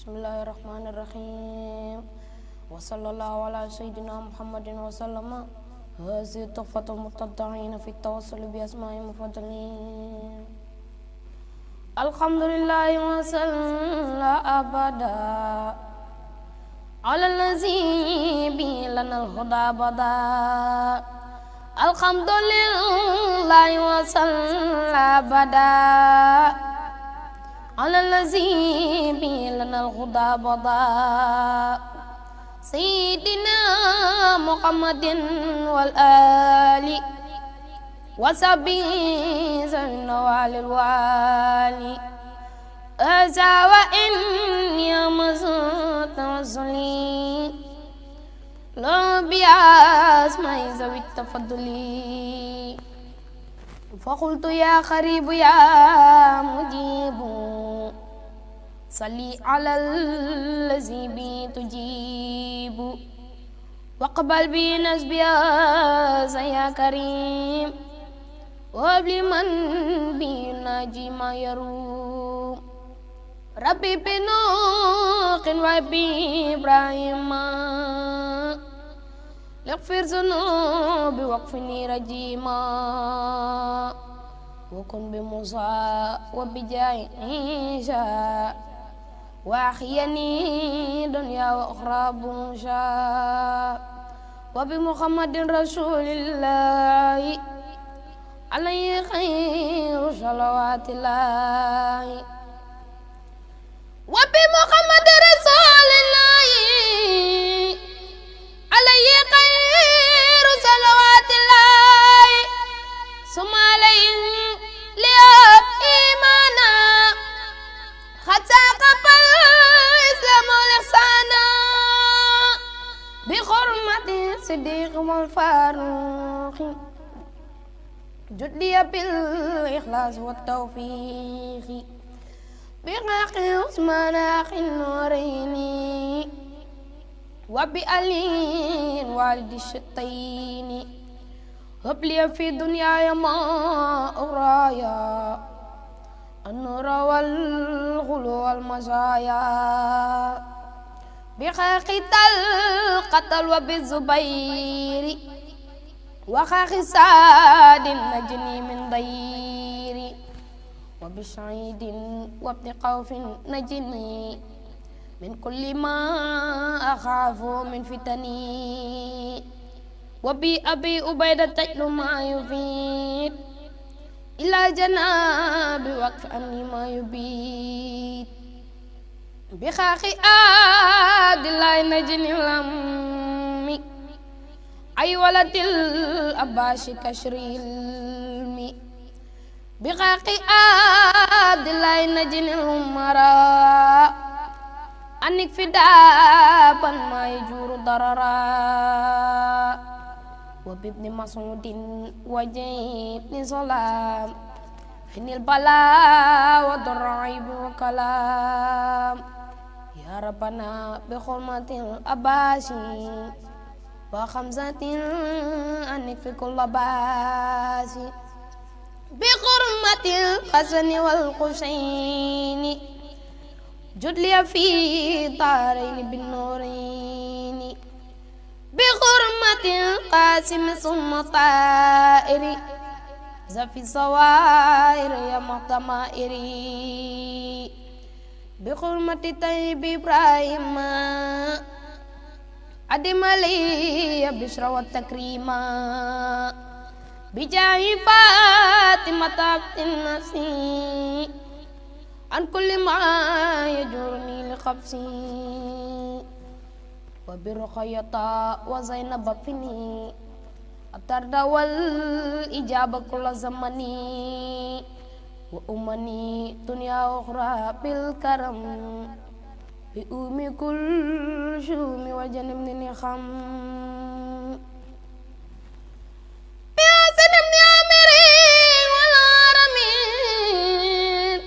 Bismillahirrahmanirrahim. Wa sallallahu ala sayyidina Muhammadin wa sallama. Hazi tuhfatul mutaddain fi tawassul bi asma'i mufaddalin. Alhamdulillahi wa salla abada ala allazi bi lana al-huda bada. Alhamdulillahi wa salla abada ala allazi bi lana al-huda bada. Sayyidina Muhammadin wal ali wa sahbihi zawina walil wali. Aza wa inni tawassuli lo bi asma'i zawit tafadduli. Fa qultu ya qaribu ya mujibu salli ala allazi bi tujibu waqbal bi nasbiya ya karim wabli man bi naji ma yarum rabbi bi nuqin wa bi ibrahima lighfir zunubi waqfini rajima wakun bi musa wa bi jai isha wa akhiyani dunya wa ukhra bunsha wa bi muhammadin rasulillahi alayhi khairu salawatillahi wa bi muhammadin rasulillahi alayhi khairu salawatillahi summa alayhi liyab imana hatta qabal islamu lihsana bi hurmati siddiq wal faruq juddiya bil ikhlas wat tawfiq bi haqi usman akhin nuraini wa bi alin walidi shattaini habli fi dunyaya ma uraya an-nura wal ghulu wal mazaya bi haqital qatal wa bi zubairi wa haqisadin najni min dayri wa bi sa'idin wa bi khawfin najni min kulli ma akhafu min fitani wa bi abi ubayda tajlu ma yufid ila janabi waqf anni ma yubid bi khaqi adilay najni lammi ay waladil abashi kashril bi khaqi adilay najni umara anik fidaban ma yajuru darara wa bibni masudin wa jibni salam hinil bala wa daraib wa kalam ya rabbana bi hurmatil abasi wa khamsatin anik fi kulli basi bi hurmatil hasani wal husaini judliya fi daraini bin nuraini bi hurmatil qasim summa ta'iri zafi sawair ya muhtamairi bi hurmati tayyib ibrahim adimali ya bishra wa takrima bi jahi fatimah tabtin nafsi an kulli ma yajurni li khabsi wa bi ruqayyata wa zainab fini atarda wal ijaba kulla zamani wa umani dunya ukhra bil karam bi umi kul shumi wa janibni kham bi asanam amiri wal aramin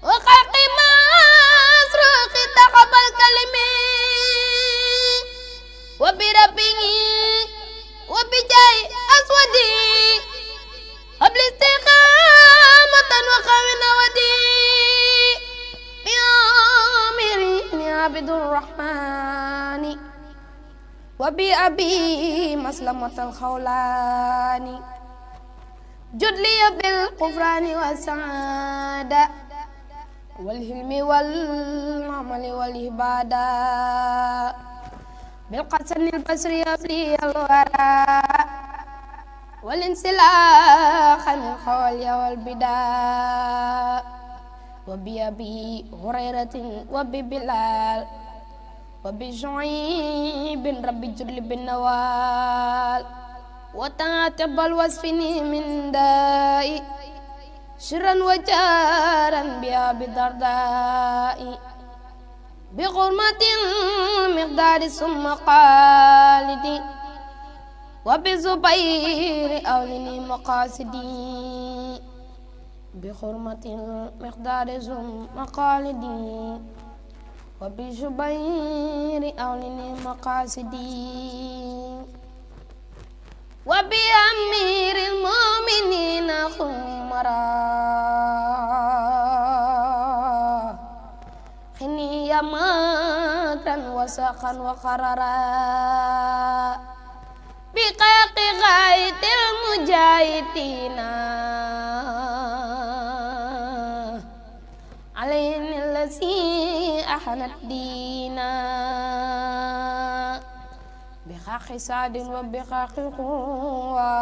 wa khaqi masruqi taqabal kalimi wa bi rabbihi wa bi jay aswadi habli istiqamatan wa qawina wadi bi amiri عبد الرحمن وبأبي مسلمة الخولاني جد لي بالغفران والسعادة والهلم والعمل والعبادة بالقسم البصري أبلي الورى والانسلاخ من الخوالي والبداء وبأبي هريرة وببلال وبشعيب ربي جل بالنوال وتعتب الوصفني من دائي شرا وجارا بأبي الدرداء بغرمة المقدار ثم قالدي وبزبير أولني مقاصدي بحرمة المقدار ثم قالدي وبزبير أولني مقاصدي وبأمير المؤمنين خمرا خني مكرا وسخا وخررا بقاق غاية المجاهدين عليهم الذي أحنت دينا بخاخ سعد وبخاخ قوة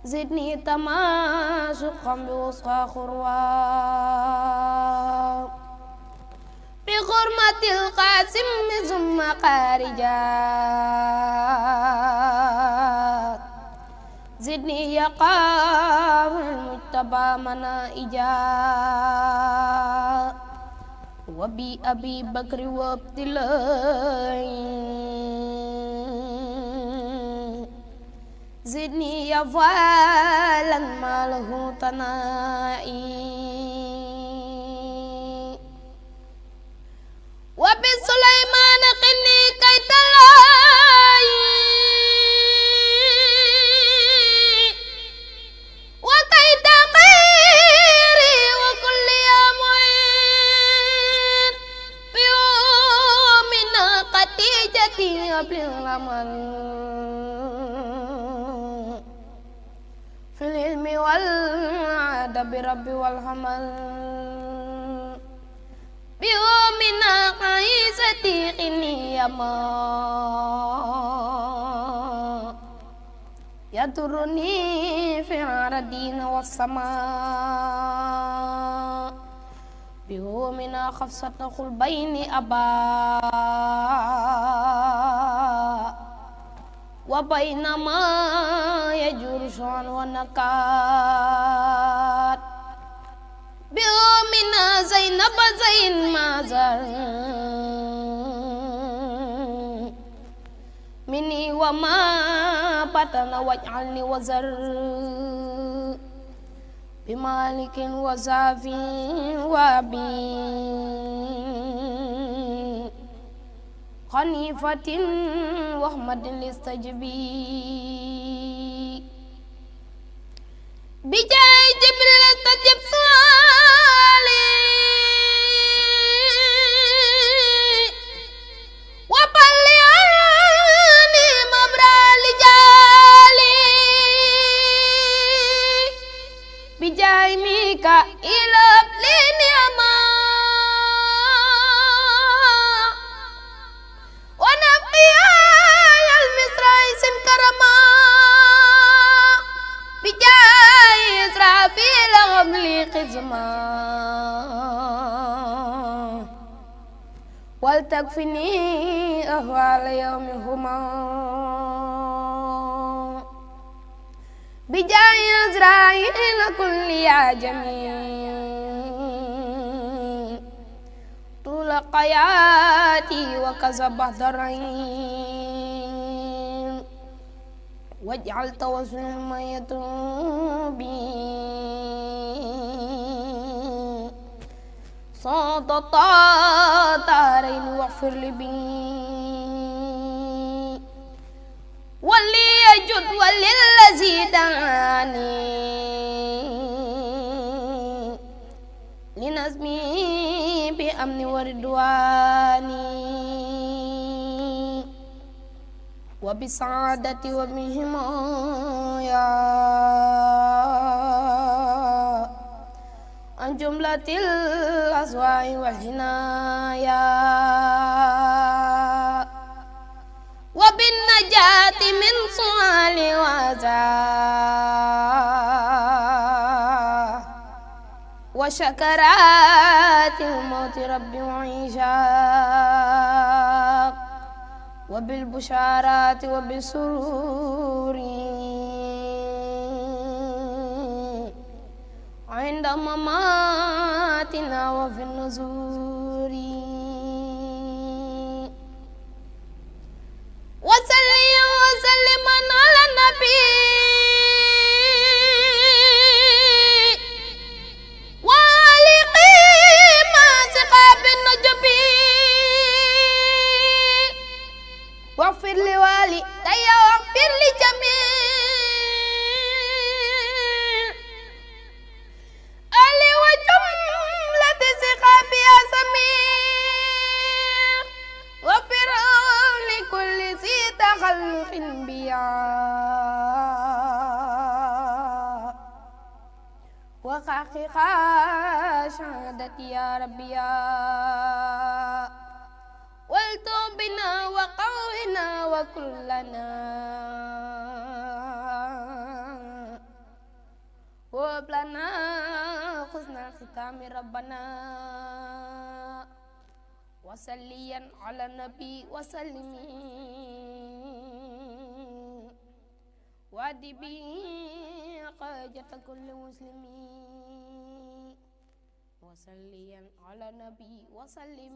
زدني تماسقا بوسخى خروة بغرمة القاسم ثم خارجات زدني يقام المجتبى منائجا وبي أبي بكر وعبد الله زدني يفعلا ما له تنائي وبسليمان قني كيد الله وكيد غيري وكل يوم بيومنا خديجتي قبل الأمل في العلم والأدب ربي والحمل بيومنا عيستي قنيما يدرني في الدين والسماء بيومنا خفصة قلبين أبا وبينما يجور شعن ونكات بيومنا زينب زين مازر مني وما بطن واجعلني وزر بمالك وزافي وابي خنيفة وأحمد الاستجبي بجاي جبريل استجب سؤالي وبلغني مبرى لجالي بجاي ميكائيل أبليني أمان ولتكفني أهوال يومهما بجاي إسرائيل كل يا جميل طول قياتي وكسب ضرين واجعل توسل ما يتوبي صوت طارين واغفر لي بي ولي يجد وللذي دعاني لنزمي بأمن وردواني وبسعادة وبهمايا عن جملة الأسواء والهنايا وبالنجاة من سؤال وعزاء وشكرات الموت رب وعيشاق وبالبشارات وبالسرور عند مماتنا وفي النزور وصلي وسلم على النبي وآله ما سقى بالنجب واغفر لوالدي واغفر لجميع أهلي وجملة سقابي يا سميع واغفر لكل ذي تخلق بيا وحقق شهادتي يا ربي يا والتوبنا وقونا وكلنا وبلنا حسن الختام ربنا وصليا على النبي وسلم وادبي حاجة كل مسلم وصليا على النبي وسلم